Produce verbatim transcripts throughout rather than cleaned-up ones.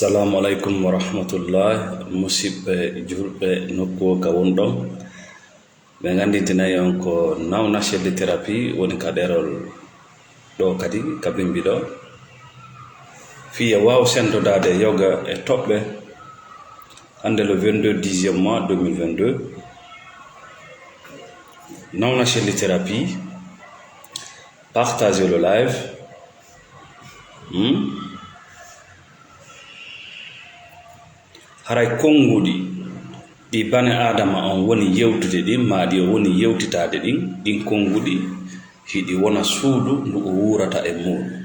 Assalamu alaikum wa rahmatullah. Musidɓe julɓe nokku o ka wonɗon. Ɓe nganndintinay on ko Naw National Therapy woni ka ɗerol ɗo kadi ka bimbi ɗo. Fii e waaw sendodaade yoga e toɓɓe hannde le vingt-deux dixième mois deux mille vingt-deux. Naw National Therapy, partagez le live. Hmm? Haray konnguɗi ɗi bane Aadama on woni yewtude ɗin, maa ɗi o woni yewtitaade ɗin, ɗin konnguɗi hiɗi wona suudu ndu o wuurata e muuɗum.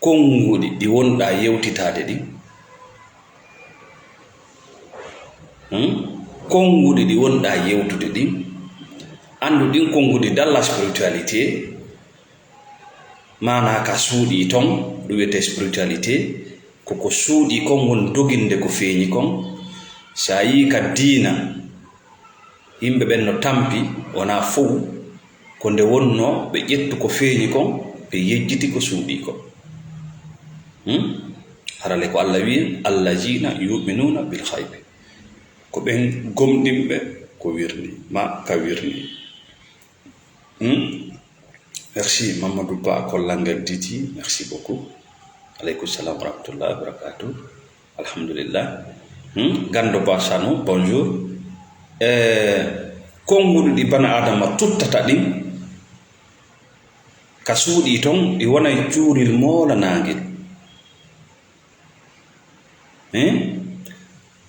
Konnguɗi ɗi wonɗaa yewtitaade ɗin, hmm? Konnguɗi ɗi wonɗaa yewtude ɗin, anndu ɗin konnguɗi dans la spiritualité, maanaa ka suuɗii ton, ɗum wiyetee spiritualité, ko ko suuɗii kon woni doginde ko feeñi kon. So a yii ka diina, yimɓe ɓen no tampi, wonaa fow, ko nde wonnoo ɓe ƴettu ko feeñi kon, ɓe yejjiti ko suuɗii kon. Hmm? Harale ko Allah wi'i, "Allazina yu'minuna bil ghaibi." Ko ɓen gomɗinɓe ko wirnii, maa ka wirnii. Hmm? Merci, Mamadou Ba, Kollangal Didi. Merci beaucoup. Aleykum salam wa rahmatullahi wa barakatuh. Alhamdulillah. Hmm? Gando Ba Sano, bonjour. Eh, konnguɗi ɗi bana Adama tuttata ɗin, ka suuɗii ton, ɗi wonay cuuril moolanaangel. Eh?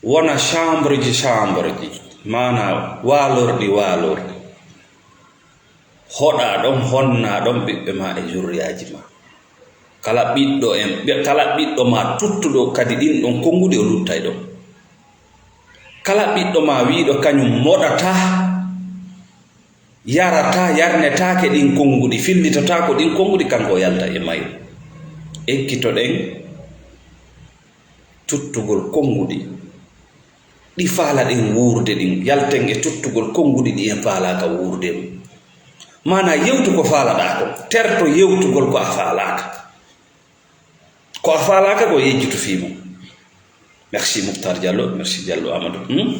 Wona chambre ji, chambre ji, maanaa waalorɗi, waalorɗi. Hoɗaa ɗon, honnaa ɗon ɓiɓɓe maa e zurriyaaji maa. Kala ɓiɗɗo en, ɓe-, kala ɓiɗɗo maa tuttuɗo kadi ɗin ɗon konnguɗi, o luttay ɗon. Kala ɓiɗɗo maa wi'uɗo kañum moɗataa, yarataa, yarnetaake ɗin konnguɗi, fillitotaako ɗin konnguɗi, kanko o yalta e mayru. Ekkitoɗen tuttugol konnguɗi ɗi faalaɗen wuurde ɗin, yalten e tuttugol konnguɗi ɗi en faalaaka wuurde ɗin. Maanaa, yewtu ko faalaɗaa kon, terto yewtugol ko a faalaaka. Ko a faalaaka ko, yejjitu fii mum. Merci Moukhtar Diallo, merci Diallo Amadou. Hmm?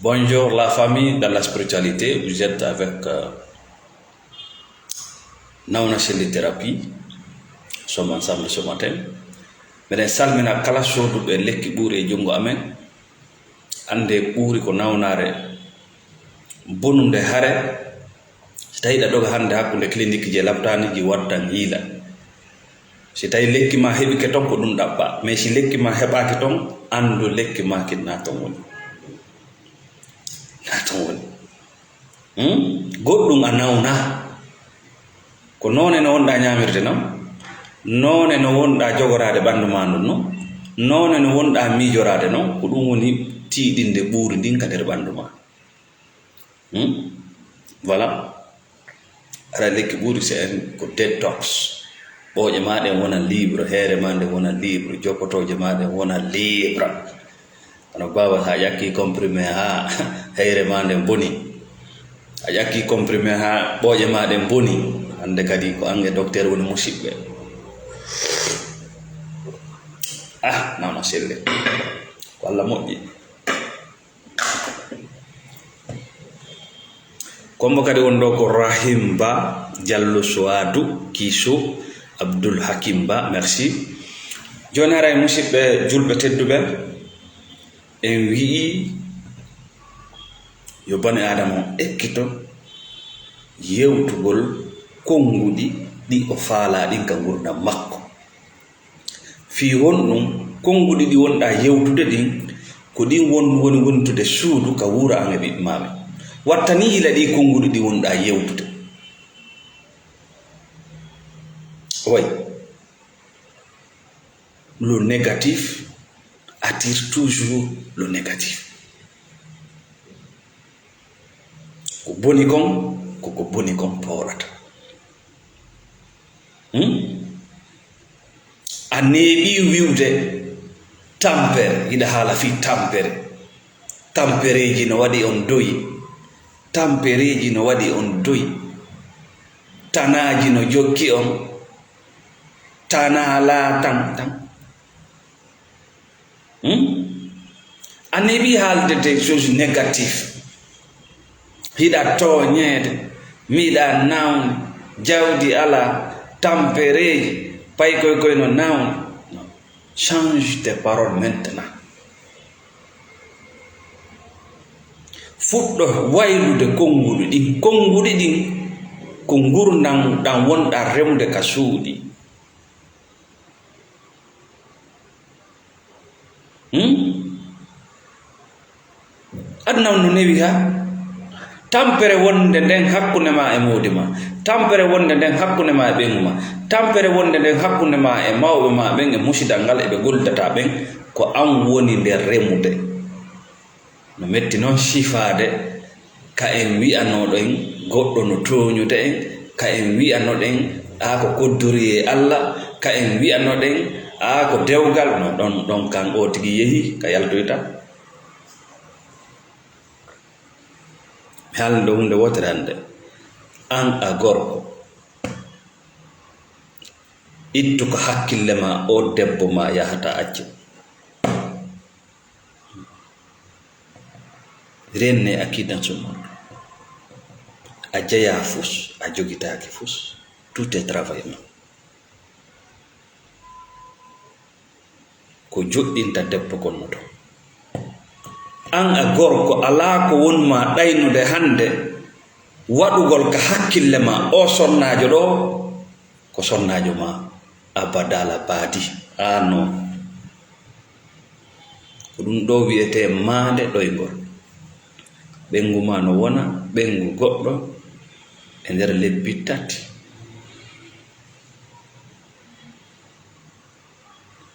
Bonjour la famille dans la spiritualité, vous êtes avec, euh, Nawna Selli Thérapie, sommes ensemble ce matin. Miɗen salmina kala sooduɓe lekki ɓuuri e junngo amen. Annde ɓuuri ko nawnaare bonunde hare. Si tawi ɗa doga hannde hakkunde clinique ji e laptaani ji, wattan hiila. Si tawi lekki ma heɓike ton, ko ɗum ɗaɓɓa. Mais si lekki ma heɓaaki ton, anndu lekki ma kin na ton woni. Na ton woni. Hmm? Goɗɗum a nawna. Ko noone no wonɗaa ñaamirde non? Noone no wonɗaa jogoraade ɓanndu maa ndun non? Noone no wonɗaa miijoraade non? Ko ɗum woni tiiɗinde ɓuuri ndin ka nder ɓanndu maa. Hmm? Voilà. Ara lekki ɓuuri se en ko detox. Ɓooƴe maa ɗen wona libre, heere maa nden wona libre, jokotooje maa ɗen wona libre. Kono baaba, sa ƴakki comprimé haa heyre maa nden boni, a ƴakki comprimé haa ɓooƴe maa ɗen boni, hannde kadi ko an e docteur woni musiɓɓe. Ah, Nawna Selli. Ko Allah moƴƴi. Kombo kadi won ɗo ko Rahim Ba, Diallo Souadou, Kiso, Abdoul Hakim Ba, merci. Jooni haray, musidɓe julɓe tedduɓe, en wi'i yo bani Aadama on ekkito yewtugol konnguɗi ɗi o faalaa ɗin ka ngurndan makko. Fii honɗum? Konnguɗi ɗi wonɗaa yewtude ɗin, ko ɗin won-, woni wontude suudu ka wuura an e ɓiɓɓe maa ɓen. Wattani yila ɗi konnguɗi ɗi wonɗaa yewtude. Way, le négatif attire toujours le négatif. Ko boni kon, ko ko boni kon poolata. Hmm? A neeɓii wiwde tampere, hiɗa haala fii tampere. Tampereeji no waɗi on doyi. Tampereeji no waɗi on doyi. Tanaaji no jokki on. Tanaa laa tan tan. Hmm? A neeɓii haalde des choses négatives. Hiɗa tooñeede, miɗa nawni, jawdi alaa, tampereeji, paykoy koy no nawni. Non. Change tes paroles maintenant. Fuɗɗo waylude konnguɗi ɗin. Konnguɗi ɗin ko ngurndan ɗan wonɗaa remude ka suuɗi. Hmm? Aduna on no newi ha. Tampere wonde nden hakkunde ma e moodi ma. Tampere wonde nden hakkunde ma e ɓeyngu ma. Tampere wonde nden hakkunde ma e mawɓe ma ɓen e musidal ngal e ɓe gollidataa ɓen. Ko an woni nder remude. No metti non sifaade, ka en wi'anoɗen goɗɗo no tooñude en, ka en wi'anoɗen, aa, ko koddori e Alla, ka en wi'anoɗen, aa, ko dewgal, no ɗon, ɗon kan oo tigi yehi, ka yaltoyta. Mi haalni ɗo huunde wootere hannde. An a gorko, ittu ko hakkille ma, oo debbo ma yahata accu. Rien n'est acquis dans ce monde. A jeyaa fus, a jogitaaki fus. Tout est travail ma. Ko joɗɗinta debbo kon no to. An a gorko, alaa ko won ma ɗaynude hannde, waɗugol ka hakkille ma, oo sonnaajo ɗoo, ko sonnaajo ma abadal abadi. Ah non. Ko ɗum ɗoo wiyetee maande ɗoyngol. Ɓeyngu ma no wona ɓeyngu goɗɗo e nder lebbi tati.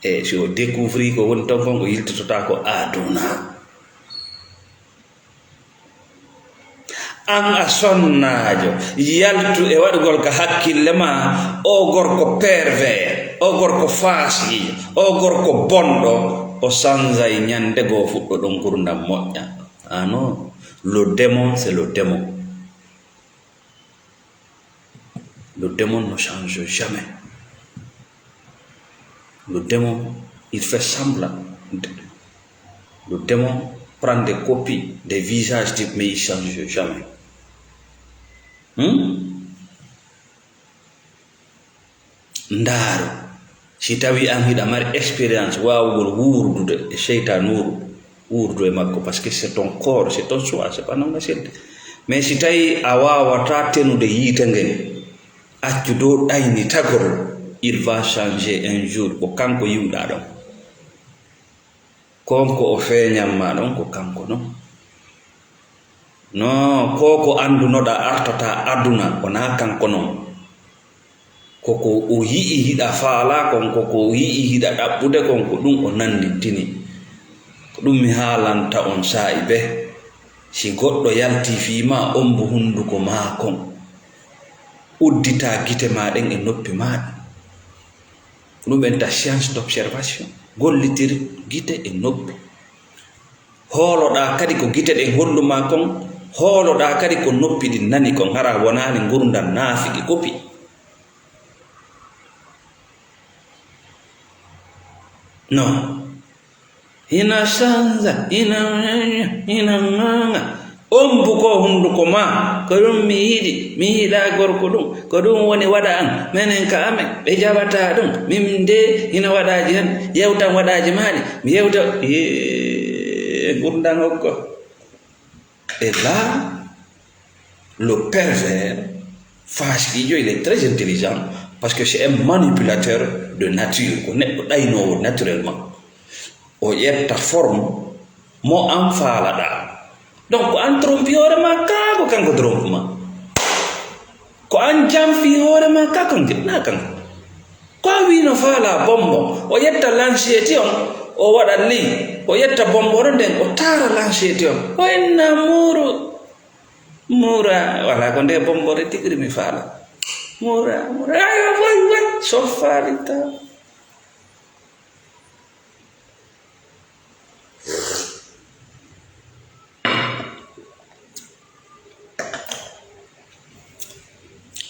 E si o découvri ko woni ton kon, o yiltototaako aduna. An a sonnaajo, yaltu e waɗugol ka hakkille ma, oo gorko pervers, oo gorko faasiijo, oo gorko bonɗo, o sanzay ñannde goo fuɗɗoɗon ngurndan moƴƴa. Ah non, le démon, c'est le démon. Le démon ne change jamais. Le démon, il fait semblant. Le démon prend des copies des visages, mais il change jamais. Hmm? Ndaaru. Si tawii an hiɗa mari expérience waawugol wuurdude e seytanuuru, wuurdu e makko, parce que c'est ton corps, c'est ton choix, c'est pas non accepté. Mais si tawii a waawataa tenude yiite ngen, accu dow ɗaynitagol, il va changer un jour, ko kanko yiwɗaa ɗon. Kon ko o feeñan ma ɗon, ko kanko non. Non, ko ko anndunoɗaa artata aduna, wonaa kanko non. Ko ko o yi'i hiɗa faalaa kon, ko ko o yi'i hiɗa ɗaɓɓude kon, ko ɗum o nanndintini. Ko ɗum mi haalanta on saa'i bee. Si goɗɗo yaltii fii maa, ommbu hunnduko maa kon. Udditaa gite maa ɗen e noppi maa ɗen. Ɗum ɓen ta science d'observation. Gollitir gite e noppi. Hooloɗaa kadi ko gite ɗen hollu maa kon, hooloɗaa kadi ko noppi ɗin nani kon, hara wonaani ngurndan naafiki kopi. Non. Ina sanza, ina, ina ŋaaŋa. Ommbu ko hunnduko maa, ko ɗum mi yiɗi, mi yiɗaa gorko ɗum, ko ɗum woni waɗa an, menen ka amen, ɓe jaɓataa ɗum, min de ina waɗaaji hen, yewtan waɗaaji maaɗi, mi yewta, yee, ngurndan hokko. Et là, le pervers, faasiqiijo, il est très intelligent, parce que c'est un manipulateur de nature, ko neɗɗo ɗaynoowo naturellement. O ƴetta forme mo an faalaɗaa. Donc, ko an trompi hoore maa, kaa ko kanko trompi maa. Ko an janfi hoore maa, kaa ko njiɗɗaa kanko. Ko an wii no faalaa bonbon, o ƴetta lansiyeti on, o waɗa lii, o ƴetta bonbon nden, o taara lansiyeti on. O inna muuru, muura, wala ko nde bonbon tigi mi faala. Mura, mura, ay, way, way, soffaali ta.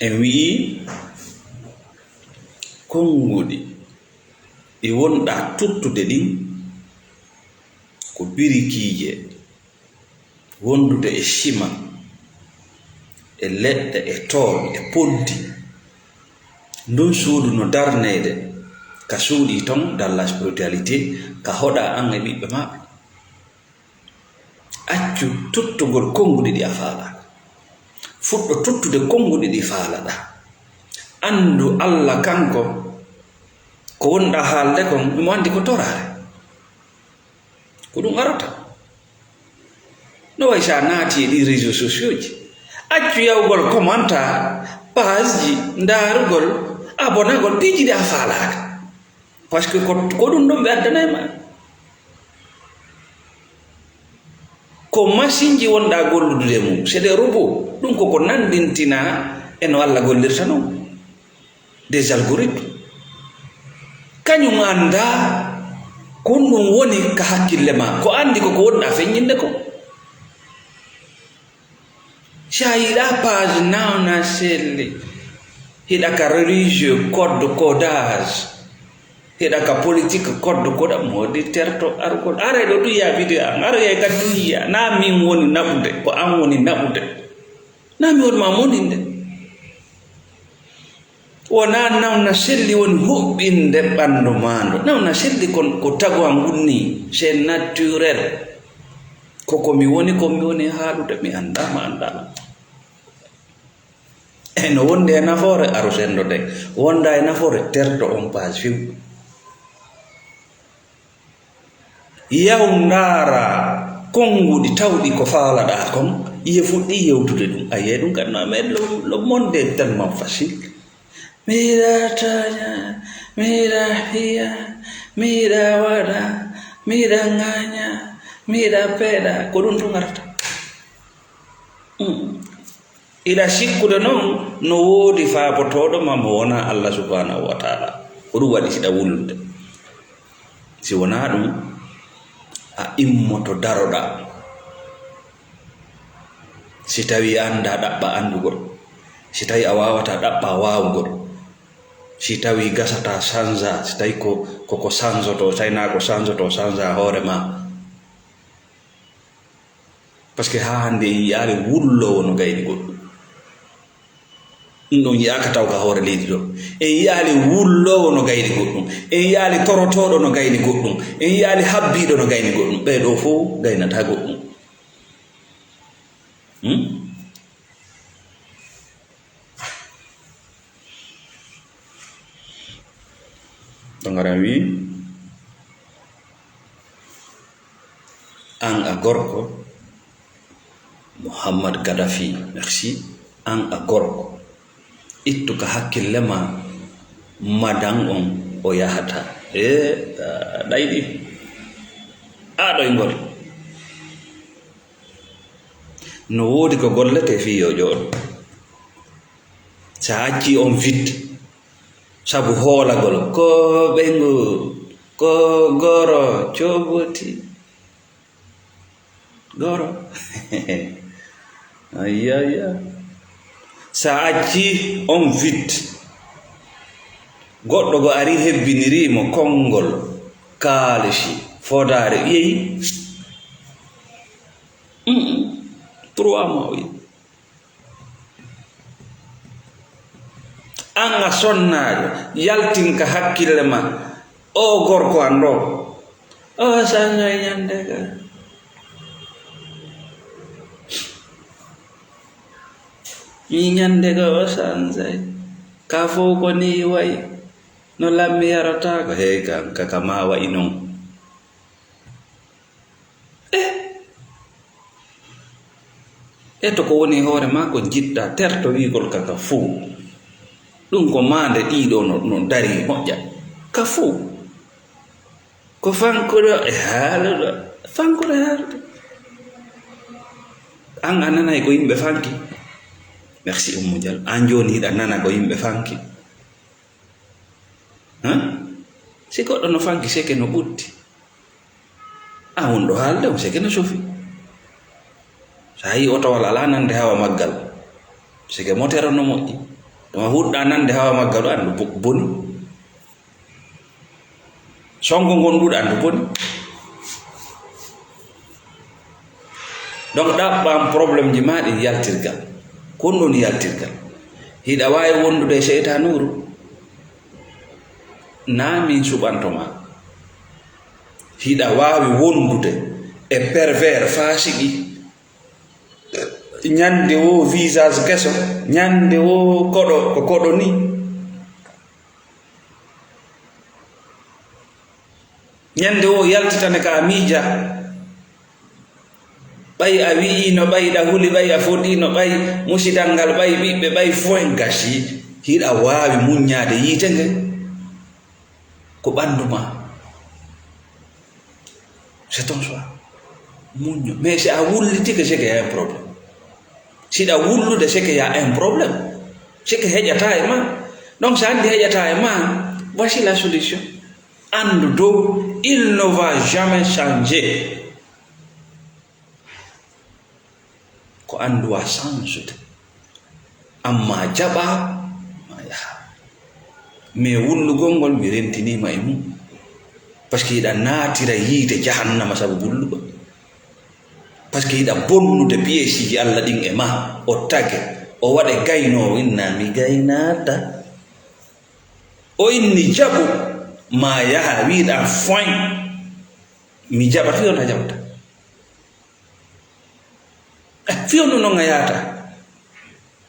En wi'i konnguɗi ɗi wonɗaa tuttude ɗin ko birikiije wondude e ciment, e leɗɗe, e tool, e ponti. Ndun suudu no darneede ka suuɗii ton dans la spiritualité, ka hoɗaa an e ɓiɓɓe maa ɓen. Accu tuttugol konnguɗi ɗi a faalaaka. Fuɗɗo tuttude konnguɗi ɗi faalaɗaa. Anndu Alla kanko, ko wonɗaa haalde kon, himo anndi ko toraare. Ko ɗun arata. No way si a naati e ɗii réseaux sociaux ji. Accu yahugol commentaire, page ji, ndaarugol, abonnagol, piiji ɗi a faalaaka. Parce que ko, ko ɗun ɗon ɓe addanay ma. Ko masinji wonɗaa golludude e mun. C'est des robots. Ɗun ko ko nanndintinaa e no Alla gollirta non. Des algorithmes. Kañun anndaa ko honɗun woni ka hakkille maa. Ko anndi ko ko wonɗaa feññinde kon. Si a yiɗaa page nawna selli, hiɗa ka religieux, code codage, hiɗa ka politique, code codage, moodi terto arugol. Aray ɗoo ɗun yi'a video an, aray ka ɗun yi'a. Naa min woni naɓude, ko an woni naɓude. Naa mi woni ma moninde. Wonaa nawna selli woni huɓɓinde ɓanndu maa ndu. Nawna selli kon ko tagu an ngun nii, c'est naturel. Ko ko mi woni, ko mi woni haalude, mi anndaa, ma anndaa. E no wondi e nafoore, aru senndoɗen. Wondaa e nafoore, terto on page few. Yahu ndaara konnguɗi tawɗi ko faalaɗaa kon, ye fuɗɗii yewtude ɗun. A yi'ay ɗun kadi no a meɗi lo, lo monde est tellement facile. Miɗa tooña, miɗa fiya, miɗa waɗa, miɗa ŋaaña, miɗa peeɗa. Ko ɗun tun arata. Mm. Hiɗa sikkude non no woodi faabotooɗo ma mo wonaa Allah subhanahu wa ta'ala. Ko ɗun waɗi hiɗa wullude. Si wonaa ɗun, a immoto daroɗaa. Si tawii a anndaa ɗaɓɓaa anndugol. Si tawii a waawataa ɗaɓɓaa waawugol. Si tawii gasataa sansaa, si tawii ko, ko, ko sansoto, si tawii naa ko sansoto, sansaa hoore maa. Parce que haa hannde en yi'aali wulloowo no gayni goɗɗum. Ɗum ɗon yi'aaka taw ka hoore leydi ɗo. En yi'aali wulloowo no gayni goɗɗum. En yi'aali torotooɗo no gayni goɗɗum. En yi'aali habbiiɗo no gayni goɗɗum. Ɓee ɗoo fow gaynataa goɗɗum. Hmm? Ɓangaren wi'i, an a gorko, Muhammad Gaddafi, merci, an a gorko. Ittu ka hakkille ma, madan on o yahata. E, a ɗayɗi. A ɗoyngol. No woodi ko golletee fii yo jooɗo. Sa acci on fit, sabu hoolagol, ko ɓeyngu, ko goro, cooboti. Goro. Ayaya. Sa acci on fit, goɗɗo go ari hebbiniri mo konngol, kaalisi, fodaare, yeyi. Mm-mm. Trois mois, o yi. An a sonnaajo, yaltin ka hakkille ma. O gorko an ɗo. O sanjay ñande ga. Mi ñande ga o sanjay. Ka fow ko ni wayi. No lammi yarata ko hey kan, ka, ka ma wayi non. Eh. E to ko woni e hoore maa ko njiɗɗaa, terto wi'ugol ka, ka fow. Ɗum ko maande ɗiɗo no, no darii moƴƴa. Ka fow. Ko fankuɗo e haaluɗo. Fankuɗo e haaluɗo. An a nanay ko yimɓe fanki. Merci Oumou Diallo. Aan jooni hiɗa nana ko yimɓe fanki. Hein? Si goɗɗo no fanki, seke no ɓutti. A wonɗo haalde on, seke no sofi. So a yii otowal alaa nande hawa maggal, seke moteur on no moƴƴi. Ɗuma huɗɗa nande hawa maggal, o anndu bo-, boni. Sonko ngonɗuɗo anndu boni. Donc, ɗaɓɓam problème ji ma ɗin yaltirgal. Ko ɗum ɗon yaltirgal. Hiɗa waawi wondude e seytanuuru. Na min suɓanto ma. Hiɗa waawi wondude e pervers faasiqi. Ñande wo visage keso, ñande wo koɗo, ko koɗo ni. Ñande wo yaltitane ka miija. Ɓay a wi'ino, ɓay ɗa huli, ɓay a foɗino, ɓay musidal ngal, ɓay ɓiɓɓe, ɓay foen gasi. Hiɗa waawi muññaade yiite nge. Ko ɓanndu ma. C'est ton choix. Muñño. Mais si a wullitike, c'est que y a un problème. Si ɗa wullude, c'est que y a un problème. C'est que heƴata e ma. Donc, so anndi heƴata e ma, voici la solution. Anndu dow, il ne va jamais changer. Ko anndu wa sansude. Amma jaɓa, ma yaha. Mais wullugol ngol, mi rentiniima e mum. Parce que hiɗa naatira yiite jahannama sabu wullugol. Parce que hiɗa bonnude piyeesiji Allah ɗin e ma. O tage, o waɗe gaynoowo, inna mi gaynaata. O inni jaɓu, ma yaha, wiɗa foin. Mi jaɓa, fiyo na jaɓata. Eh, fiyo no non a yahata.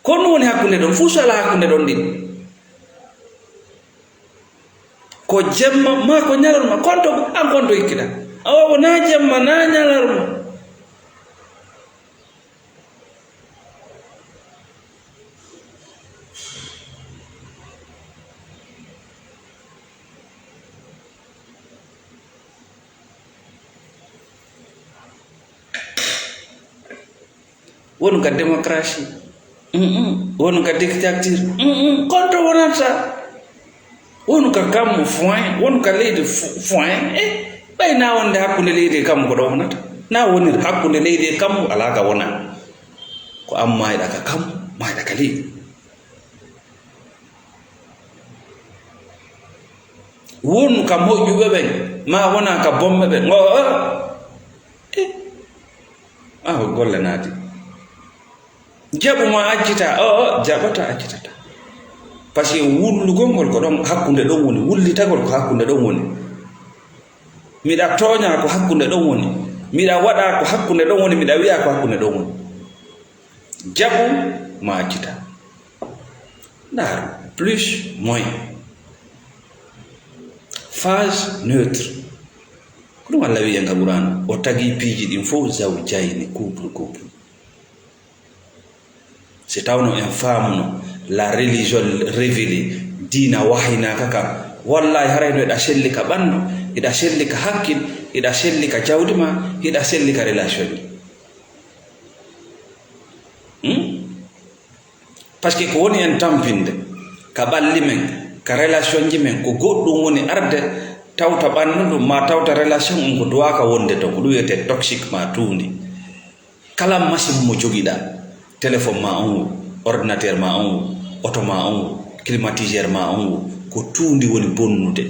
Ko ɗum woni hakkunde ɗon, fuu so alaa hakkunde ɗon ɗin. Ko jemma, ma ko ñalarma, konto, an konto ikkita. Awa, ko na jemma, na ñalarma. Wonu ka démocratie. Mm-mm. Wonu ka dictature. Mm-mm. Konto wonata. Wonu ka kammu foin, wonu ka leydi fo-, foin. Eh, ɓay na wonde hakkunde leydi e kammu ko ɗo wonata. Na wonir hakkunde leydi e kammu, alaa ka wona. Ko an maayɗa ka kammu, maayɗa ka leydi. Wonu ka moƴƴuɓe ɓen, ma wona ka bomɓe ɓen. O, o. Eh. Ah, ko golle naati. Jaɓu ma accita, o, o, jaɓata accitata. Parce que wullugol ngol ko ɗon hakkunde ɗon woni, wullitagol ko hakkunde ɗon woni. Miɗa tooña ko hakkunde ɗon woni. Miɗa waɗa ko hakkunde ɗon woni, miɗa wi'a ko hakkunde ɗon woni. Jaɓu ma accita. Ndaaru, plus, moins. Phase neutre. Ko ɗum Allah wi'i en ka Qur'an, o tagi piiji ɗin fof zawjayni, couple, couple. Si tawno en faamuno la religion révélée, diina wahaynaaka ka, wallahi haray no hiɗa selli ka ɓandu, hiɗa selli ka hakkil, hiɗa selli ka jawdi ma, hiɗa selli ka relation ji. Hmm? Parce que ko woni en tampinde ka ɓalli men, ka relation ji men, ko goɗɗum woni arde tawta ɓandu ndun, ma tawta relation on ko duwaaka wonde ton, ko ɗum wiyetee toxique ma tuundi. Kala machine mo jogiɗa, téléphone ma on wo, ordinateur ma on wo, auto ma on wo, climatiseur ma on wo, ko tuundi woni bonnude.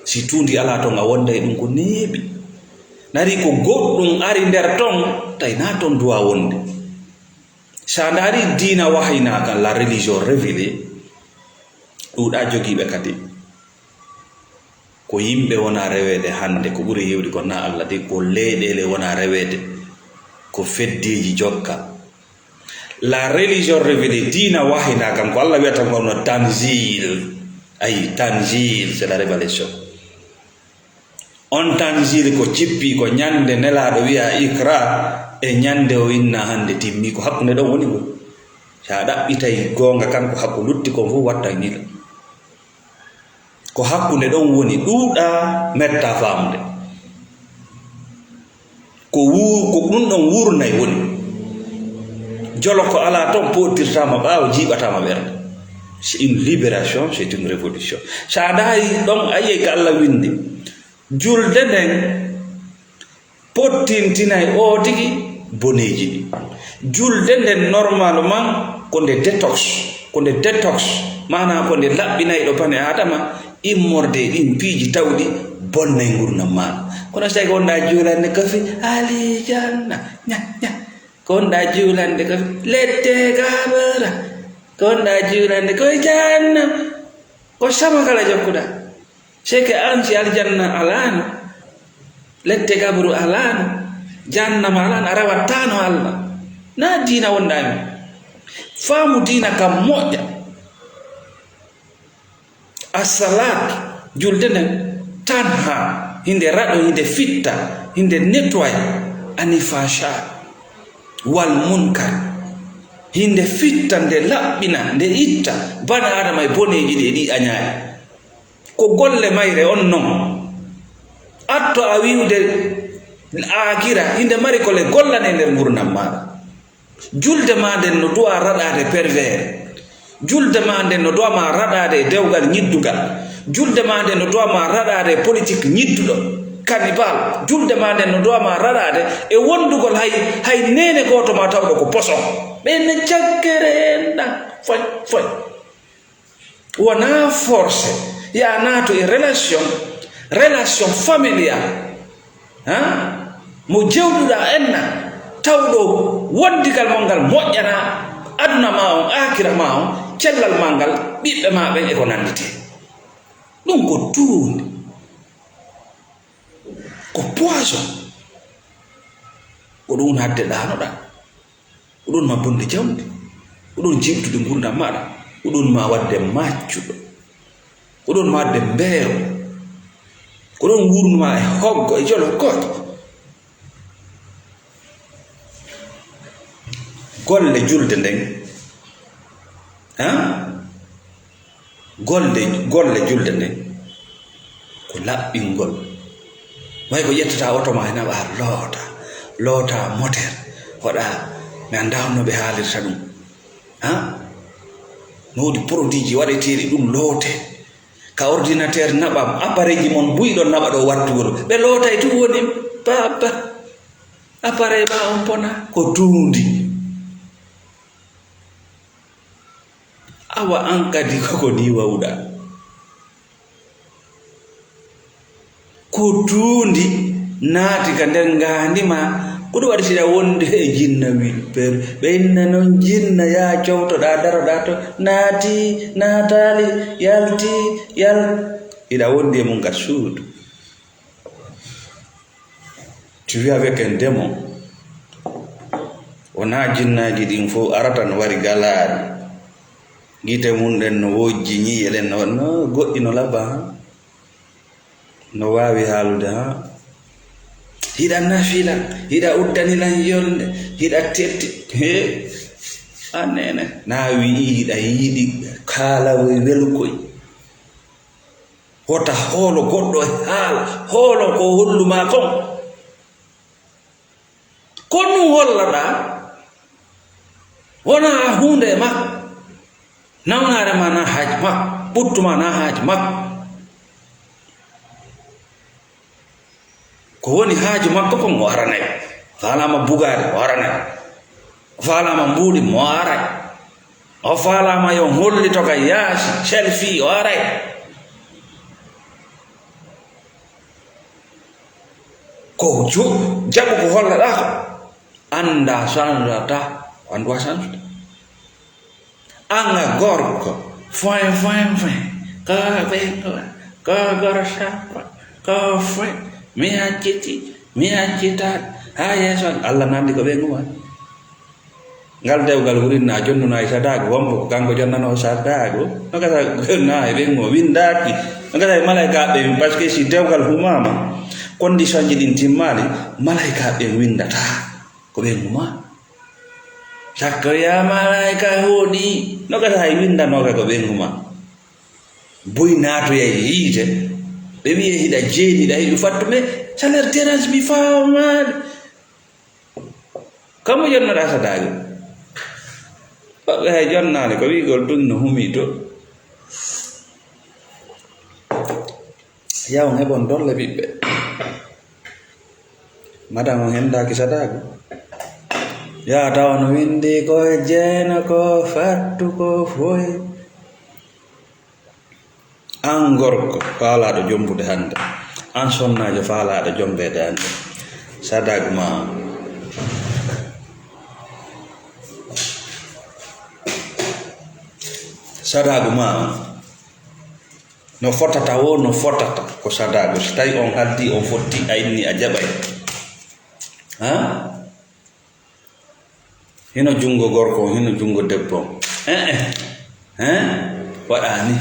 Si tuundi alaa ton, a wonday ɗum ko neeɓi. Nari ko goɗɗum ari nder ton, tawi na ton duwa wonde. Sa ndaari diina wahaynaaka, la religion révélée, ɗuuɗa jogiiɓe kadi. Ko yimɓe wona reweede hannde, ko ɓuri heewde ko na Allah de, ko leyɗeele wona reweede, ko feddeeji jokka. La religion révélée, diina wahaynaaka, ko Allah wiyata ko no tanzil. Ayi, tanzil, c'est la révélation. On tanzil ko cippi, ko ñande Nelaaɗo wi'a Iqra, e ñande o inna hannde timmi, ko hakkunde ɗon woni ngol. Sa ɗaɓɓitay goonga kan, ko hakku lutti kon fof watta ngila. Ko hakkunde ɗon woni, ɗuuɗa metta faamude. Ko wuu-, ko ɗum ɗon wurnay woni. Jolo ko alaa toon poɗtirtaama ɓaawo, jiiɓataama ɓernde. C'est une libération, c'est une révolution. So a ndaari ɗon, a yiyay ko Allah winndi. Julde nden pottintinay o tigi boneeji ɗi. Julde nden normalement ko nde détox, ko nde détox, maanaa ko nde laɓɓinayɗo bani Aadama immorde e ɗin piiji tawɗi bonnay ngurndan maaɗa. Kono so tawi ko wonɗaa juulande ko fii alijanna, ña, ña. Ko wonɗaa juulande ko fii ledde gabara. Ko wonɗaa juulande ko jahannam. Ko sama kala jokkuɗaa. Seke an si aljanna alaano, lette gabru alaano, jahannama alaano, a rewattaano Allah. Na diina wonɗaa mi. Faamu diina kam moƴƴa. Asalaat, julde nden, tanha, hinde raɗo, hinde fitta, hinde nettoya, anil fahsha, wal munkar. Hinde fitta, nde laɓɓina, nde itta, bani Aadama e boneeji ɗi e ɗi añaaɗi. Ko golle mayre on non. Atto a wi'ude aakira, hinde mari ko le gollane nder ngurndan maaɗa. Julde maa nden no du'a raɗaade pervers. Julde maa nden no du'a maa raɗaade e dewgal ñiddugal. Julde maa nden no du'a maa raɗaade e politique ñidduɗo, cannibal. Julde maa nden no du'a maa raɗaade e wondugol hay, hay neene gooto maa tawɗo ko poson. Ɓen ne cakkere en ɗan. Foy, foy. Wonaa forcé, yaa naatu e relation, relation familiale, han? Mo jewduɗaa enna, tawɗo wondigal mon ngal moƴƴanaa aduna maa on, aakira maa on, cellal maa ngal, ɓiɓɓe maa ɓen e ko nannditi. Ɗum ko tuundi, ko poison. Ko ɗum hadde ɗaanoɗaa. Ko ɗon ma bonde jawdi. Ko ɗon jiɓtude ngurndan maaɗa. Ko ɗon ma waɗde maccuɗo. Ko ɗon ma waɗde mbeewo. Ko ɗon wuurnu ma e hoggo e jolo kooƴe. Golle julde nden, han? Golle, golle julde nden ko laɓɓingol. Way ko ƴettata oto ma e naɓa loota, loota moteur, waɗa, mi anndaa honno ɓe haalirta ɗum. Ha? No woodi produit ji waɗeteeɗi ɗum loote. Ka ordinateur naɓa, appareil ji mon buy ɗon naɓa ɗo wattugol. Ɓe lootay tun woni, ba, ba. Appareil ma on pona, ko tuundi. Awa an kadi koko ni wawɗa. Ko tuundi naati ka nder ngaandi ma. Ko ɗum waɗi siɗa wonde e jinna wipper. Ɓe inna noon jinna yaa cowtoɗaa, daroɗaa to. Naati, naataali, yalti, yal. Hiɗa wondi e mum ka suudu. Tu vis avec un démon. Wonaa jinnaaji ɗin fof arata no wari galaari. Gite mum ɗen no wojji, ñiiƴe ɗen no, no goɗɗi no laba, ha? No waawi haalude, ha? Hiɗa nafila, hiɗa uddani lan yolnde, hiɗa tetti. He? An neene. Na wi'i hiɗa yiɗi kaalawoy welukoy. Wota hoolo goɗɗo e haala, hoolo ko hollu maa kon. Ko ɗum hollaɗaa, wonaa huunde e makko. Nawnaare maa na haaj makko, ɓuttu maa na haaj makko. Ko woni haaju makko kon, o aranay. Faalaama bugaade, o aranay. Faalaama mbuuɗi, mo aray. O faalaama yo hollito ka yaasi, selfie, o aray. Ko jo-, jaɓu ko hollaɗaa ko. Annda sanjata, anndu a sanjata. An a gorko, foin, foin, foin, ko ɓeyngu ma, ko goro sappo, ko foin, mi acciti, mi accitaat, haa yeeso Allah nanndi ko ɓeyngu ma. Ngal dewgal wurinna jonnuna e sadaagu, wonbo ko kanko jonnanoo sadaagu, no gasa na e ɓeyngu ma winndaaki, no gasa e malaykaaɓe, parce que si dewgal humaama, condition ji ɗin timmaali, malaykaaɓe winndataa ko ɓeyngu ma. Sakko ya malaika huuɗi, no gasa hay winndanooka ko ɓeyngu ma. Boy naatoya e yiite, ɓe wi'e hiɗa jeeni, hiɗa heɓi fattude, ça leur dérange, mi faamaali. Kammo jonnoɗaa sadaagu. Woɓɓe hay jonnaali ko wi'gol tun no humii to. Yaw heɓon dolle ɓiɓɓe. Madam on hendaaki sadaagu. Yaa tawa no windi ko e jeeno ko fattu ko foy. An gorko faalaaɗo jombude hannde, an sonnaajo faalaaɗo jombeede hannde, sadaagu ma on, sadaagu ma on, no fotata wo, no fotata ko sadaagu. Si tawi on haldi, on fotti, a inni, a jaɓay. Ha? Hino junngo gorko on, hino junngo debbo on. Eh, eh. Eh? Waɗaani.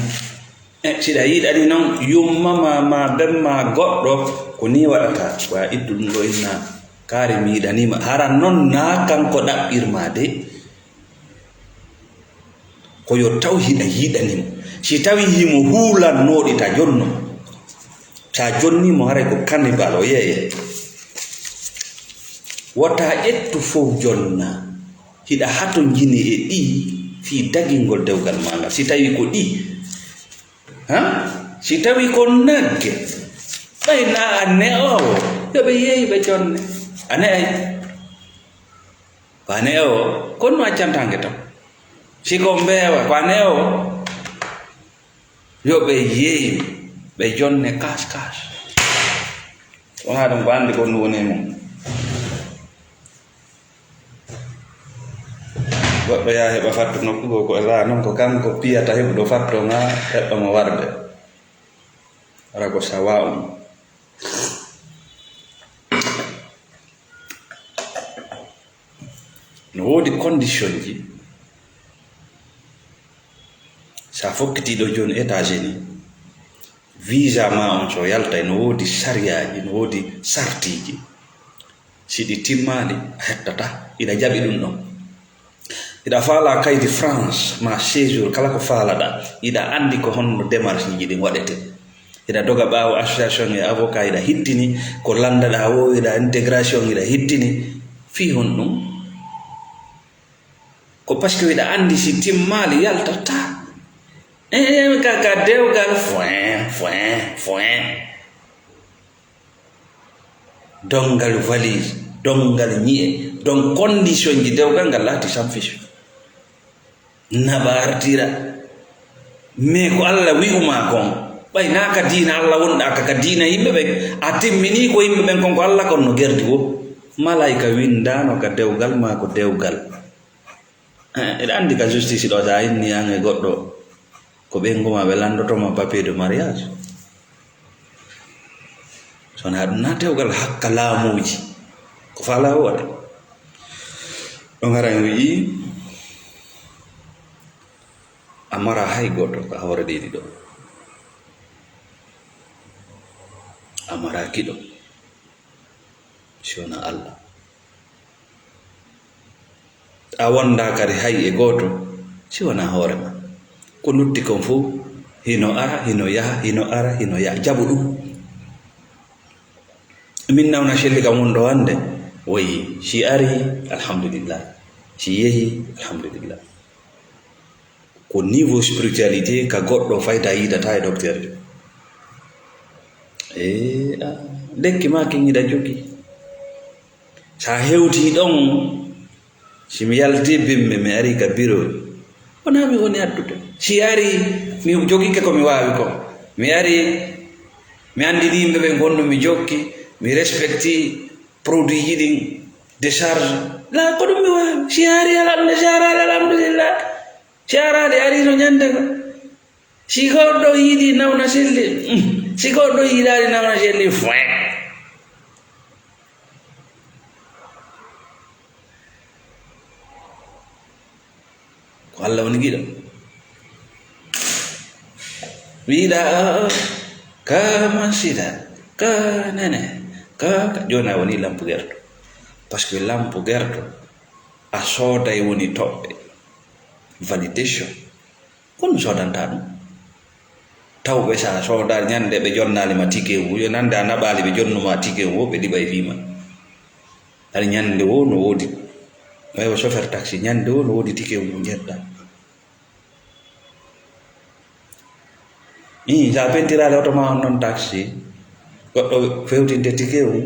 Eh, siɗa yiɗani non, yumma ma, ma ben ma goɗɗo, ko ni waɗata. Wa ittu ɗum ɗo inna, kaari mi yiɗanima. Hara non na kanko ɗaɓɓirma de. Ko yo taw hiɗa yiɗani mo. Si tawi himo huulannoɗi ta jonno. Sa jonni mo haray ko cannibal o yeeye. Wota ƴettu fow jonna. Hiɗa hatonjini e ɗi fii dagingol dewgal ma ngal. Si tawi ko ɗi, ha? Si tawi ko nagge, ɓay na a ne'oowo, yo ɓe yeeyi ɓe jonne. A ne'ay? Ko a ne'oowo, kon no accantaange taw. Si ko mbeewa, ko a ne'oowo, yo ɓe yeeyi ɓe jonne kas kas. Wonaa ɗum ko anndi ko ndu woni e mum. Goɗɗo yaa heɓa fatto nokku goo, ko e laa non ko kanko piyata heɓuɗo fatto maa heɓa mo warde. Hara ko sawa on. No woodi condition ji. Sa fokkiti ɗo jooni États-Unis, visa ma on so yaltay, no woodi sariyaaji, no woodi sartiiji. Si ɗi timmaali, a hettata. Iɗa jaɓi ɗum ɗon. Iɗa faala kaydi France, ma séjour, kala ko faalaɗa, iɗa anndi ko honno démarche ji ɗin waɗete. Iɗa doga ɓaawo association e avocat, iɗa hittini, ko lanndaɗa wo, iɗa intégration, iɗa hittini. Fii honɗum? Ko parce que iɗa anndi si timmaali, yaltataa. Eh, ka, ka dewgal, foin, foin, foin. Donngal valise, donngal ñi'e, don condition ji dewgal ngal laati sans fiche. Naɓa artira. Mais ko Alla wi'uma kon, ɓay naa ka diina Alla wonɗa, ka, ka diina yimɓe ɓen, a timmini ko yimɓe ɓen kon ko Alla kon no gerdi wo. Malaika windaano ka dewgal maa ko dewgal. Eh, eɗa anndi ka justice ɗo, sa inni an e goɗɗo, ko ɓeyngu ma ɓe lanndoto ma papier de mariage. So na ɗum na dewgal hakka laamuuji, ko faa laamu waɗa. Ɗon hara en wi'i, a mara hay gooto ka hoore ɗiɗi ɗo. A mara kiɗo. Si wonaa Alla. A wondaa kadi hay e gooto, si wonaa hoore ma. Ko lutti kon fow, hino ara, hino yaha, hino ara, hino yaha. Jaɓu ɗum. Min nawna selli kam won ɗo hannde, woyi, si ari, alhamdulillah. Si yehi, alhamdulillah. Ko niveau spiritualité ka goɗɗo fayda yiidata e docteur de. Eh, ah, lekki ma kin yiɗa jogii. Sa hewti ɗon, si mi yalti bimmi, mi ari ka biro, wona mi woni addude. Si ari, mi jogike ko mi waawi ko. Mi ari, mi anndini yimɓe ɓen honno mi jokki, mi respecti produit ji ɗin, décharge. La, ko ɗum mi waawi. Si ari, alhamdulillah, si araali, alhamdulillah. Si araali, ari no ñande ko. Si goɗɗo yiɗi nawna selli, mm, si goɗɗo yiɗaali nawna selli, foin. Ko Alla woni giɗo. Wiɗa ka masida, ka nene, ka, ka. Jooni a woni lampu gerto. Parce que lampu gerto, a sooday woni toɓɓe. Validation. Kono soodanta ɗum. Tawɓe sa sooda ñande ɓe jonnaali ma tike ngu, yo nande a naɓaali ɓe jonnu ma tike ngu, ɓe liɓay fii ma. Hari ñande wo no woodi. Ɓay o chauffeur taxi, ñande o no woodi ticket mum ƴetta. Ii, sa pentiraali oto ma on noon taxi, goɗɗo fewtinte ticket mum.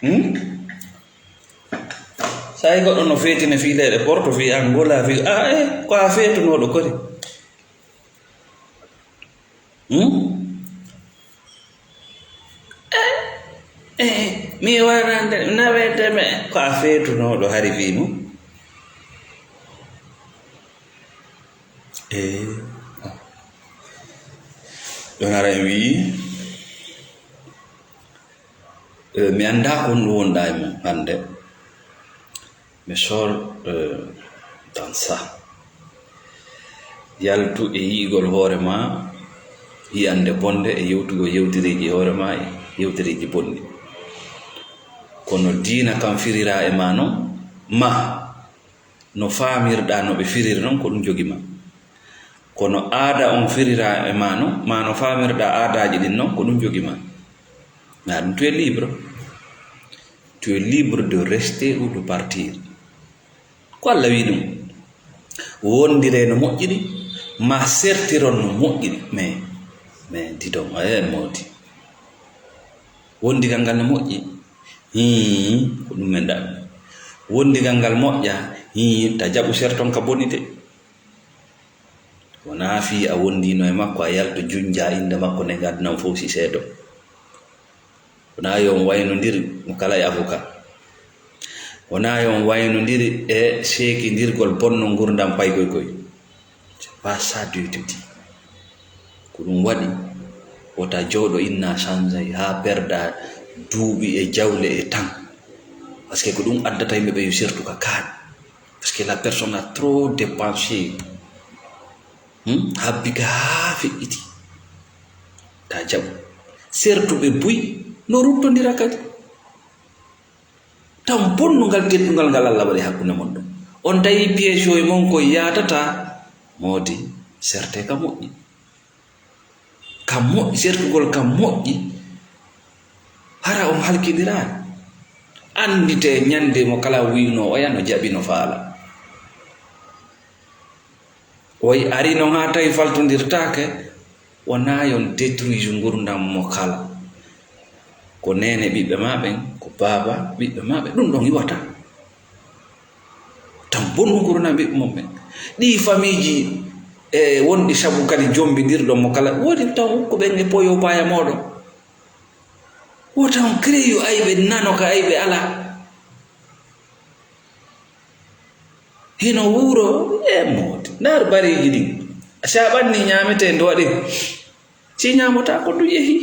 Hmm? Sa yi goɗɗo no feetine fii leyɗe Porto, fii Angola, fii, a, e, ko a feetunooɗo kori. Hmm? Eh, eh, mi warande, nawete me, ko a feetunooɗo hari fii mum. Eh, ɗon ara en wi'i, eh, mi anndaa ko honɗum wonɗaa e mum hannde. Mi sor, eh, dans ça. Yaltu e yi'igol hoore ma, yi'ande bonde e yewtugol yewtereeji hoore ma e yewtereeji bonɗi. Kono diina kan firiraa e ma non, ma no faamirɗaa no ɓe firiri non, ko ɗum jogi ma. Kono aada on firiraa e ma non, ma no faamirɗaa aadaaji ɗin non, ko ɗum jogi ma. Na ɗum, tu es libre. Tu es libre de rester ou de partir. Ko Alla wi'i ɗum. Wondiree no moƴƴiri, ma sertiron no moƴƴiri. Mais, mais dis donc, eh, Moodi. Wondigal ngal no moƴƴi? Hii, ko ɗum men ɗaɓɓi. Wondigal ngal moƴƴa? Hii, ta jaɓu serton ka bonite. Wonaa fii a wondiino e makko, a yalto junjaa innde makko nden aduna on fow si seedo. Wonaa yo on waynondir mo kala e avocat. Wonaa yo on waynondir e seekindirgol bonno ngurndan paykoy koy. C'est pas ça du tout. Ko ɗum waɗi wota jooɗo inna sanzay haa perda duuɓi e jawle e tan. Parce que ko ɗum addata yimɓe ɓe yo sertu ka kaaɗi. Parce que la personne a trop dépensé. Hmm? Habbi ka haa feƴƴiti. Ta jaɓu. Sertuɓe buy no ruttondira kadi. Tan bonnungal teddungal ngal Alla waɗi hakkunde mon ɗum. On tawi piège oye mon ko yaatata, Moodi, serte ka moƴƴi. Ka moƴƴi, sertugol ka moƴƴi, hara on halkindiraani. Anndite ñande mo kala wi'unoo oya no jaɓi no faala. Oy ari non haa tawi faltondirtaake, wonaa yon détruise ngurndan mo kala. Ko neene ɓiɓɓe maa ɓen, ko baaba ɓiɓɓe maa ɓen, ɗum ɗon iwata. Tan bonnu ngurndan ɓiɓɓe mon ɓen. Ɗii famiiji e wonɗi sabu kadi jombindirɗon mo kala, woodi tan hukku ɓen e poyo paaya mooɗon. Wota on créeyu ayɓe nano ka ayɓe alaa. Hino wuuro e moodi. Ndaar bareeji ɗin. Si a ɓanni ñaametee ndu waɗi. Si ñaamotaako ndu yehi.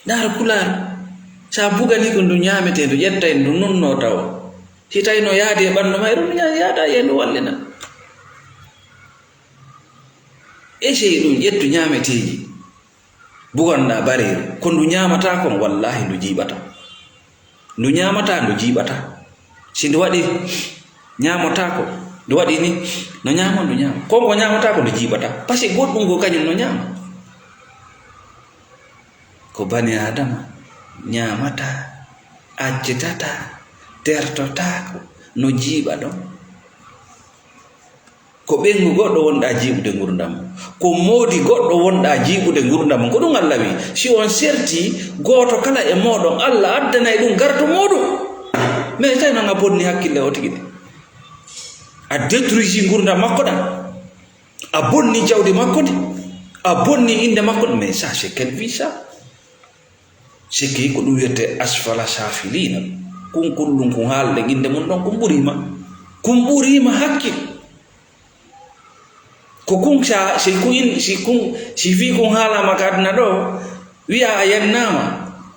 Ndaar pulaar. Sa bugani ko ndu ñaametee ndu ƴettay ndu nunno tawa. Si tawi no yaadi e ɓanndu ma, e ɗum ña-, yaada e ndu wallina. Essaye ɗum ƴettu ñaameteeji. Buganɗaa bareeru, ko ndu ñaamataa kon, wallaahi ndu jiiɓataa. Ndu ñaamataa, ndu jiiɓataa. Si ndu waɗi ñaamataa ko, ndu waɗi ni, no ñaama, ndu ñaama. Kon ko ñaamataa ko, ndu jiiɓataa. Parce que goɗɗum ko kañum no ñaama. Ko bani Aadama ñaamataa, accitataa, tertotaako, no jiiɓa ɗon. Ko ɓeyngu goɗɗo wonɗaa jiiɓude ngurndan mum. Ko moodi goɗɗo wonɗaa jiiɓude ngurndan mum. Ko ɗum Alla wi'i. Si on sertii, gooto kala e mooɗon, Alla addanay ɗum garto muuɗum. Mais tawi non a bonni hakkille o tigi de. A détruisi ngurndan makko ɗan. A bonni jawdi makko ndi. A bonni innde makko ndi. Mais ça, c'est quelle vie ça? Sikki ko ɗum wiyetee asfala safilina. Kun kullum kun haalɗen innde mum ɗon, kun ɓuriima. Kun ɓuriima hakkil. Ko kun sa, si kun in-, si kun, si fii kun haalaama ka aduna ɗo, wi'a a yennaama.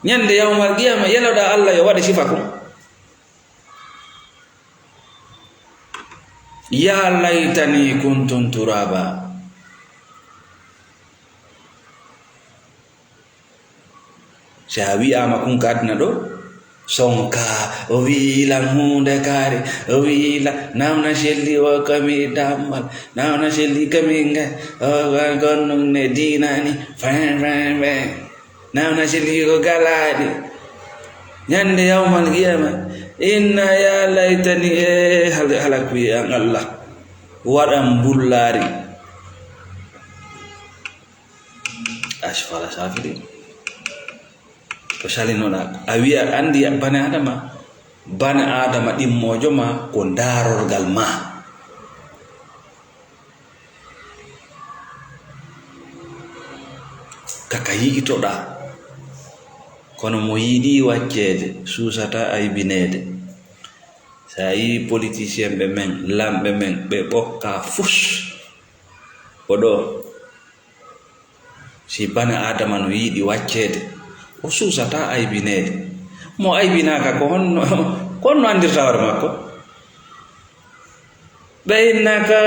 Ñande yawmal qiyama, yeloɗaa Alla yo waɗe sifa kun. Ya laytani kuntu turaba. Si a wi'aama kun ka aduna ɗo, sonka, o wi'i lan huunde kaari, o wi'i lan, nawna selli o kami dammal, nawna selli kami nga, o, o, gonnun ne diinani, fen, fen, fen. Nawna sili ko galaaɗi. Ñande yawmal qiyama, inna ya laytani, e hal-, halakuye an Allah. Waɗan mbullaari. Asfala safilin. Ko salinoɗaa. A wiya, anndi bane Adama. Bane Adama ɗimmoojo ma ko ndaarorgal ma. Kaka yi'itoɗaa. Kono mo yiɗi wacceede, suusata aybineede. So a yii politicien ɓe men, lamɓe men, ɓe ɓokka fus. O ɗo, si bane Adama no yiɗi wacceede, o suusata aybineede. Mo aybinaaka ko honno, ko honno anndirta hoore makko? Ɓe innaka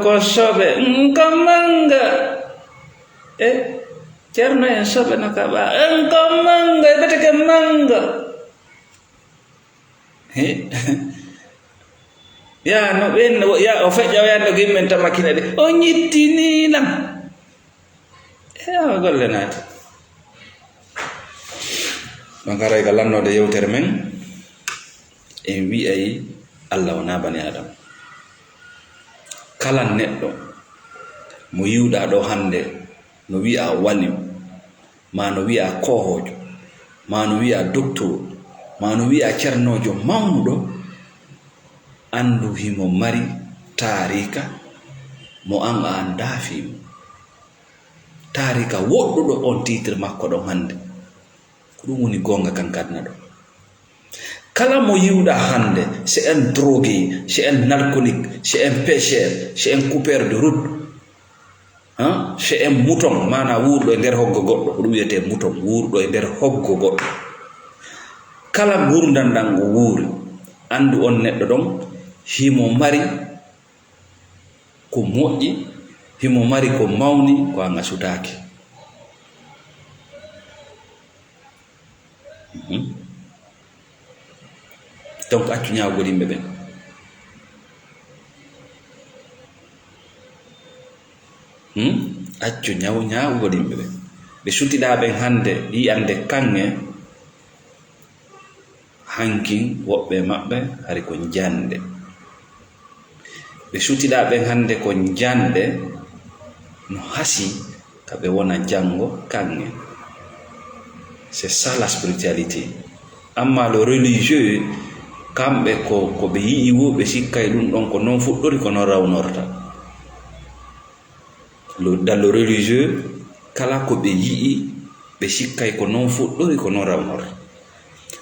ko soɓe, mm, ko mannga. E, Ceerno en soɓe no kaɓa, en ko mannga, e ɓeteke mannga. He? Ya, no ɓen, ya, o feƴƴa o yande ko yimɓe en tamakina de. O ñittini lan. E, awa golle naati. Ɗon haray ka lannoode yewtere men, en wi'ay Allah wonaa bani Adama. Kala neɗɗo mo yiwɗaa ɗo hannde, no wi'a waliyu, maa no wi'a koohoojo, maa no wi'a doktor, maa no wi'a cernoojo mawnuɗo, anndu himo mari taarika mo an a anndaa fii mum. Taarika woɗɗuɗo on titre makko ɗon hannde. Ko ɗum woni goonga kan kadna ɗo. Kala mo yiwɗaa hannde, c'est un drogué, c'est un alcoolique, c'est un pêcheur, c'est un coupeur de route, hein? C'est un mouton, maanaa wuurɗo e nder hoggo goɗɗo, ko ɗum wiyetee mouton, wuurɗo e nder hoggo goɗɗo. Kala nguurndam ɗam o wuuri, anndu on neɗɗo ɗon, himo mari ko moƴƴi, himo mari ko mawni, ko an a sutaaki. Mhm. Donc, accu ñaawgol yimɓe ɓen. Hmm? Accu ñaw-, ñaawgol yimɓe ɓen. Ɓe sutiɗaa ɓen hannde, yi'ande kaŋŋe, hankin woɓɓe maɓɓe hari ko jande. Ɓe sutiɗaa ɓen hannde ko jande, no hasii ka ɓe wona janngo kaŋŋe. C'est ça la spiritualité. Amma le religieux, kamɓe ko, ko ɓe yi'i wo, ɓe sikkay ɗum ɗon ko non fuɗɗori, ko non rawnorta. Le, dans le religieux, kala ko ɓe yi'i, ɓe sikkay ko non fuɗɗori, ko non rawnorta.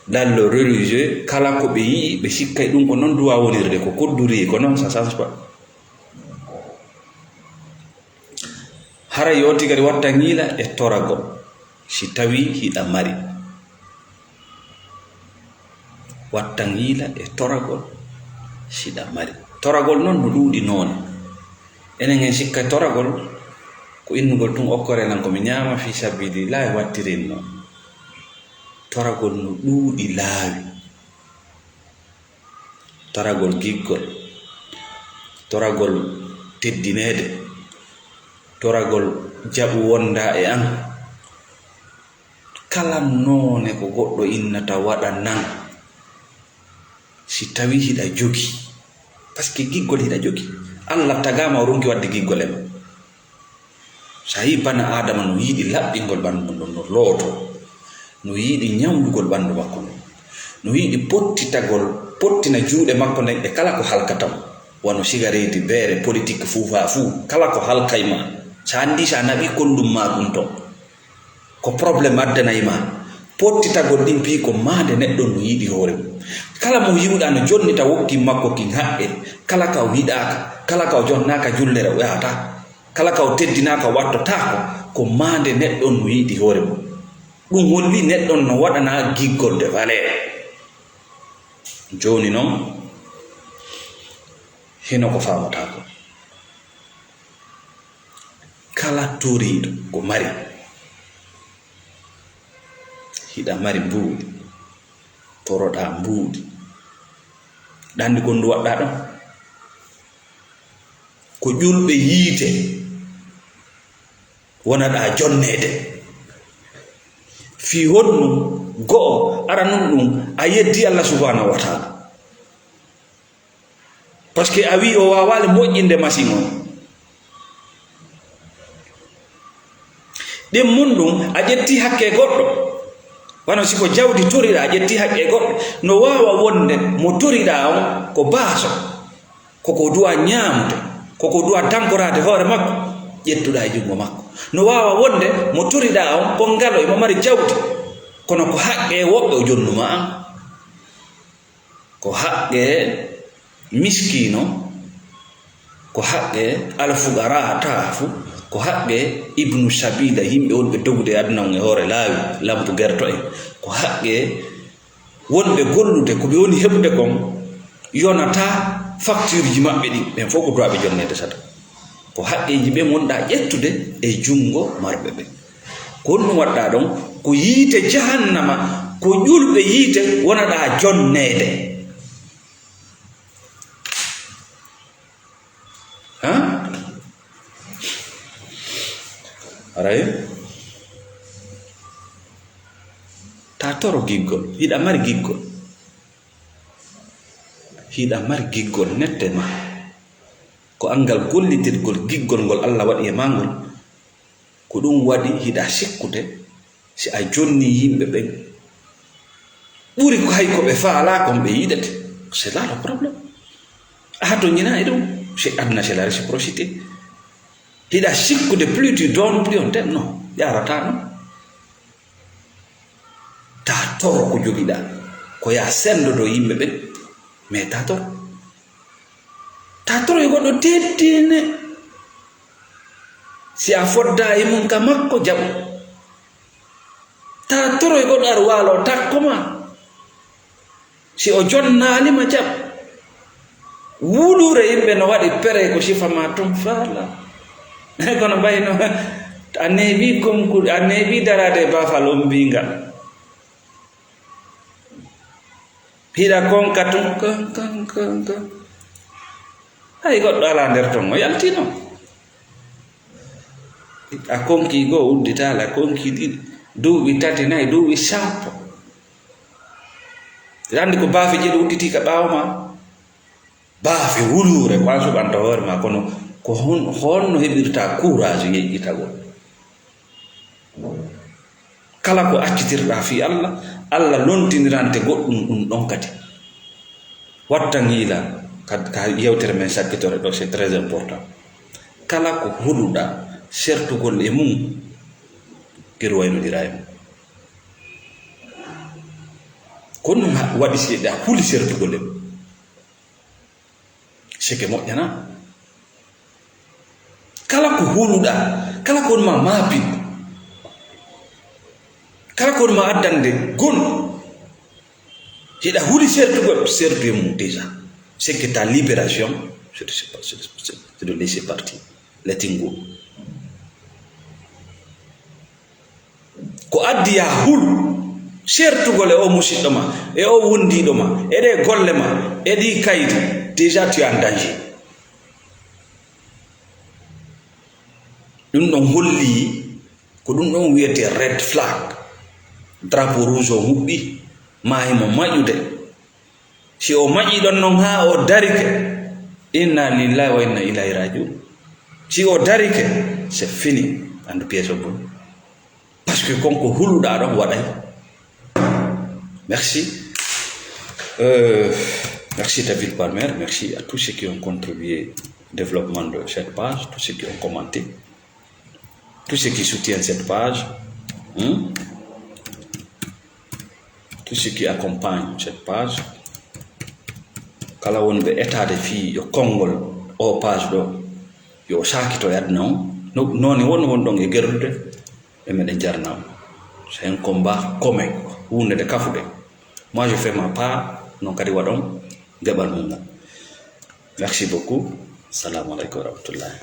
Dans le religieux, kala ko ɓe yi'i, ɓe sikkay ɗum ko non duwa wonirde, ko kodduri, ko non, ça change pas. Hara yo tigari watta ŋiila e toragol, si tawi hiɗa mari. Watta ŋiila e toragol, siɗa mari. Toragol non no ɗuuɗi noone. Enen en sikka toragol ko innugol tun okkore lan ko mi ñaama fi sabilillahi wattirinno. Toragol no ɗuuɗi laawi. Toragol giggol, toragol teddineede, toragol jaɓu wonda e an. Kala noone ko goɗɗo innata waɗa nan, si tawi hiɗa jogi, parce que giggol hiɗa jogi. Allah tagama o ronki wadde giggol e ma. So a yii bana Aadama no yiɗi laɓɓingol ɓanndu mum, no looto, no yiɗi ñawndugol ɓanndu makko ndun, no yiɗi pottitagol, pottina juuɗe makko nden e kala ko halkata mo, wano sigareeti, beere, politik, fuu faa fuu, kala ko halkay ma. So a anndi so a naɓii konndum maa ɗum ton, ko problème addanay ma. Pottitagol ɗin piyi ko maande neɗɗo no yiɗi hoore mum. Kala mo yiwɗaa no jonnita wokki makko kin haqqe, kala ka o yiɗaaka, kala ka o jonnaaka jullere o yahataa. Kala ka o teddinaaka, o wattotaako, ko maande neɗɗo on no yiɗi hoore mum. Ɗum holli neɗɗo on no waɗana giggol de valeur. Jooni non, hino ko faamataako. Kala toriiɗo ko mari, hiɗa mari mbuuɗi, toroɗaa mbuuɗi. Ɗa anndi ko ndu waɗɗaa ɗon? Ko ƴulɓe yiite wonaɗaa jonneede. Fii honɗun? Go'o, aranun ɗun, a yeddi Allah subhanahu wa ta'ala. Parce que a wi'i o waawaali moƴƴinde machine on. Ɗimmun ɗun, a ƴetti hakke goɗɗo. Wano si ko jawdi toriɗaa, a ƴetti hakke goɗɗo. No waawa wonde mo toriɗaa on ko baaso, ko ko du'a ñaamude, ko ko du'a dankoraade hoore makko, ƴettuɗaa e junngo makko. No waawa wonde mo toriɗaa on ko ngalo, emo mari jawdi, kono ko haqqe woɓɓe o jonnuma an. Ko haqqe miskiino, ko haqqe alfuqaraa taafu, ko haqqe ibnu sabiila, yimɓe wonɓe dogude e aduna on e hoore laawi, lampu gerto en, ko haqqe wonɓe gollude ko ɓe woni heɓude kon, yonataa factureji maɓɓe ɗin, ɓen fof ko du'a ɓe jonneede sadaka. Ko haqqeeji ɓen wonɗaa ƴettude e junngo marɓe ɓen. Ko honɗun waɗɗaa ɗon? Ko yiite jahannama, ko ƴulɓe yiite wonaɗaa jonneede. Ha? Aray? Ta toro giggol. Hiɗa mari giggol. Hiɗa mari giggol nette ma. Ko anngal gollitirgol giggol ngol Allah waɗi e maa ngol. Ko ɗun waɗi hiɗa sikkude si a jonnii yimɓe ɓen ɓuri ko hay ko ɓe faalaa kon ɓe yiɗete. C'est là le problème. A hatonjinaa e ɗun. C'est aduna, c'est la réciprocité. Hiɗa sikkude plus tu donnes, plus on t'aime. Non, yaarataa non. Ta toro ko jogiɗaa. Ko yaa senndodo yimɓe ɓen, mais ta toro. Ta toro e goɗɗo teddine. Si a foddaa e mun ka makko, jaɓu. Ta toro e goɗɗo ar waalo takko ma. Si o jonnaali ma, jaɓ. Wuluure yimɓe no waɗi pere ko sifa ma tun faala. Kono mbayno, a neeɓi konku-, a neeɓi daraade e baafal on mbiinga. Hiɗa konka tun, kon, kon, kon, kon. Hay goɗɗo alaa nder ton, o yaltino. A konki goo, udditaala, a konki ɗiɗi, duuɓi tati, nayi, duuɓi sappo. Aɗa anndi ko baafe jeɗi udditii ka ɓaawo ma? Baafe wuluure, ko an suɓanta hoore ma, kono ko hon-, honno heɓirta courage yeƴƴitagol? Kala ko accitirɗaa fii Allah, Allah lontinirante goɗɗum ɗum ɗon kadi. Wattan yiila ka, ka yewtere men sakkitore ɗo, c'est très important. Kala ko huluɗaa sertugol e mum, ngeɗu waynodira e mum. Ko ɗum ha-, waɗi si a huli sertugol e mum. Seke moƴƴana. Kala ko huluɗaa, kala ko woni ma maapin, kala ko woni ma addande gon, hiɗa huli sertugol, sertu e mum déjà. C'est que ta libération, c'est de, c'est de, c'est de laisser partir, letting go. Ko addi yaa hul sertugol e o musiɗɗo ma, e o wondiiɗo ma, e ɗe golle ma, e ɗi kaydi, déjà tu es en danger. Ɗum ɗon holli ko ɗum ɗon wiyetee red flag. Drapeau rouge o huɓɓi, maayi mo maƴude. Si o maƴii ɗon non haa o darike, inna lillahi wa inna ilayhi rajiun. Si o darike, c'est fini. Andu pièce o boni. Parce que kon ko huluɗaa ɗon waɗay. Merci. Euh, merci David Palmer. Merci à tous ceux qui ont contribué au développement de cette page, tous ceux qui ont commenté, tous ceux qui soutiennent cette page, hein? Tous ceux qui accompagnent cette page. Kala wonɓe etaade fii yo konngol o page ɗo, yo o saakito e aduna on. No, noone won, won ɗon e gerdude, e meɗen jarnaa. C'est un combat commun, huunde nde kafuɗen. Moi, je fais ma part, non kadi waɗon geɓal mum ngal. Merci beaucoup. Assalamu alaikum wa rahmatullahi.